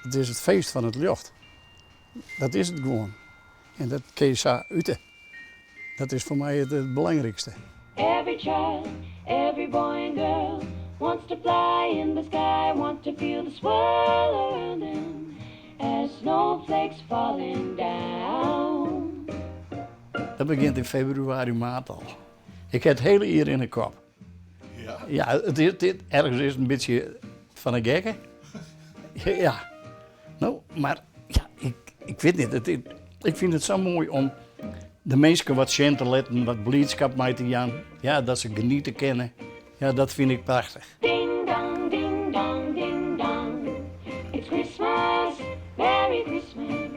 It is it feest fan it ljocht. Dat is it gewoan. En dat kin je sa ute. Dat is foar my it belangrykste. Every child, every boy and girl wants to fly in the sky, want to feel the swirl around them as snowflakes falling down. Dat begjint yn febrewaris, maart al. Ik ha it hiele jier yn 'e kop. Ja? Ja, it is, it, ergens is it in bytsje fan 'e gekke. Ja. No, mar ja, ik, ik wit net. It, ik fyn it sa moai om de minsken wat sjen te litten, wat bliidskip mei te jaan. Ja, dat se geniete kinne. Ja, dat fyn ik prachtich. Ding dong, ding dong, ding dong. It's Christmas, Merry Christmas.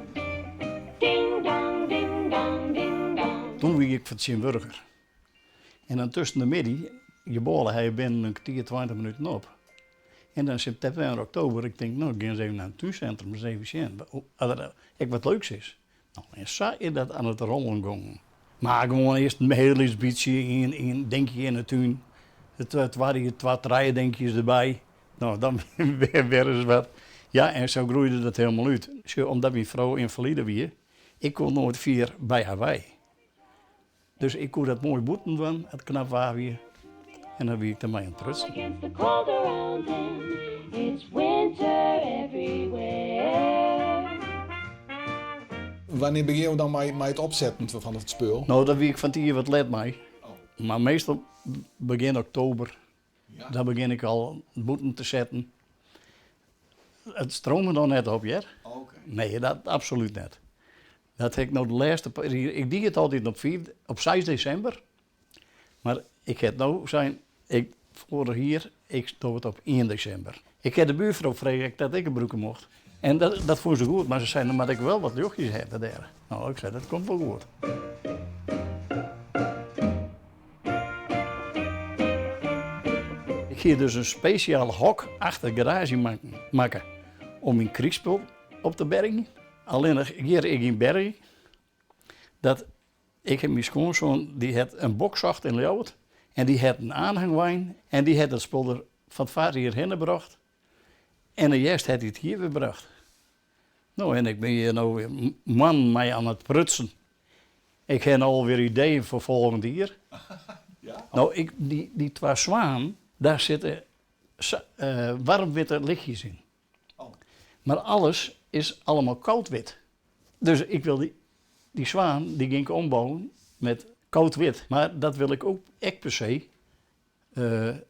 Ding dong, ding dong, ding dong. Toen wie ik fertsjintwurdiger. En dan tusken de middei, je bôle ha je binnen in kertier, 20 minuten op. En dan septimber, oktober, ik tink, no, ik gean ris even nei it túnsintrum, ris even sjen oft der ek wat leuks is. No, en sa is dat oan it rollen gongen. Mar gewoan earst in hiel lyts bytsje, ien dinkje yn 'e tún, it twadde jier twa, trije dinkjes derby. No, dan wer ris wat. Ja, en sa groeide dat helemaal út. Sjoch, omdat myn frou ynfalide wie, ik koe noait fier by har wei. Dus ik koe dat moai bûten dwaan, as it knap waar wie. En dan wie ik dermei oan it prutsen. Against the cold around them, it's winter everywhere. Wannear begjinne jo dan mei it opsetten fan it spul? No, dêr wie ik fan 't jier wat let mei. Mar meastal begjin oktober, dan begjin ik al bûten te setten. It stroom noch net op, hear. Nee, dat absolút net. Dat ha ik no de lêste pear jier, ik die it altyd op fiif, op seis desimber, mar ik ha it no sein, ik, foarich jier, ik doch it op ien desimber. Ik ha de buurfrou frege ek dat ik it brûke mocht en dat, dat fûn se goed, mar se sei dan moat ik wol wat ljochtjes hawwe dêr. No, ik sei dat komt wol goed. Ik hie dus in spesjaal hok achter de garaazje makke om myn krystspul op te bergjen. Allinnich hjir ik yn Berry, dat ik en myn skoansoan dy hat in bok socht yn Ljouwert en dy hat in aanhangwein en dy hat it spul der fan it foarjier hinne brocht en de hjerst hat hy it hjir wer brocht. No en ik bin hjir no wer moannen mei oan it prutsen. Ik ha no alwer ideeën foar folgjend jier. No ik, dy twa swanen, dêr sitte waarmwitte lichtjes yn. Mar alles is allemaal koudwit. Dus ik wil dy, dy swaan, dy gean ik ombouwen met koudwit. Mar dat wil ik ook ek per se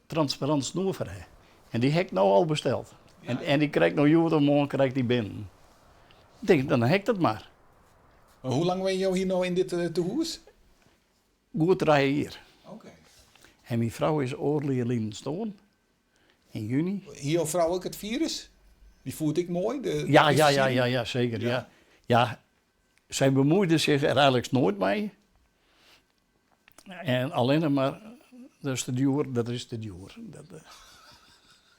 transparant snoer foar ha. En dy ha ik no al besteld. En, en dy krij ik no hjoed of moarn krij ik dy binnen. Ik tink, dan ha ik dat mar. Maar hoe lang wenje jo hjir no yn dit tehûs? Goed trije jier. En myn frou is oardel jier lyn stoarn. Yn juny. Hie jo frou ek it firus? Dy fûn it ek moai? De Ja, ja, ja, ja, ja, seker. Ja. Ja, sy bemuoide sich der eigenlik noait mei. En allinne mar, dat is te djoer, dat is te djoer. Dat, eh.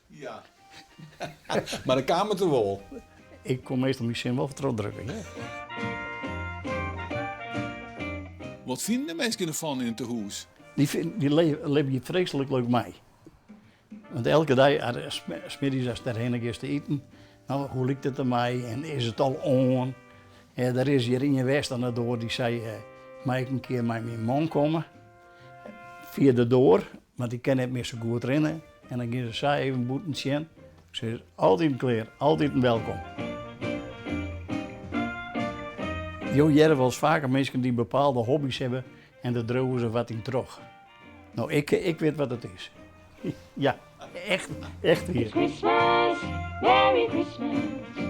Ja. Mar dan kaam it der wol. Ik koe meastal myn sin wol trochdrukke, ja. Wat fine de minsken derfan yn it tehûs? Dy, dy libje freeslik leuk mei. Want elke dei, smiddeis ast dêrhinne giest te iten, no, hoe liket it dermei en is it al oan? Der is hjir ien west oan de doar dy sei, mei ik in kear mei myn man komme? Fia de doar, want dy kin net mear sa goed rinne. En dan gean se sa even bûten sjen. Ik sis, altyd klear, altyd welkom. Jo hearre wolris faker minsken dy't bepaalde hobby's hawwe en dêr driuwe se wat yn troch. No, ik, ik wit wat it is. Ja, echt, echt wier. It's Christmas, Merry Christmas.